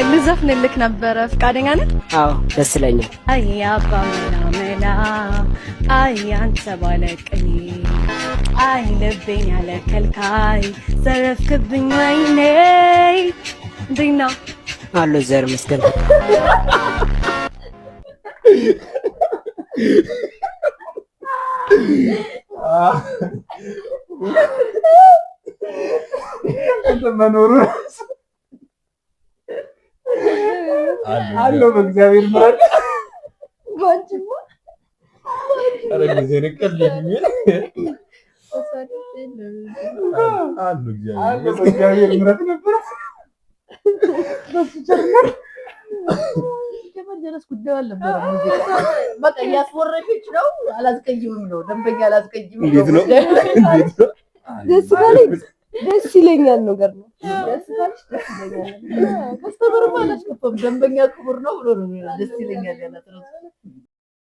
ልዘፍንልክ ነበረ፣ ፈቃደኛ ነህ? አዎ፣ ደስ ይለኛል። አይ አባ መላ መላ፣ አይ አንተ ባለቅኔ፣ አይ ልቤን ያለ ከልካይ ዘረፍክብኝ ወይኔ። እንዴት ነው? አሉ፣ እግዚአብሔር ይመስገን። መኖሩ አለው በእግዚአብሔር ምሕረት። ኧረ ጊዜ ንቅል የሚል አሉ። አለው በእግዚአብሔር ምሕረት ነበር። በሱ ቸርነት። ጀለስ ጉዳዩ አልነበረም። ሙዚቃ በቃ እያስወረደች ነው። አላስቀይምም ነው፣ ደንበኛ አላስቀይምም። እንዴት ነው? እንዴት ነው? ደስ ካለኝ ደስ ይለኛል ነገር ነው። ደስ ካለሽ ደስ ይለኛል። Customer ም አላስከፋም። ደንበኛ ክቡር ነው ብሎ ነው ደስ ይለኛል ያላት እራሱ።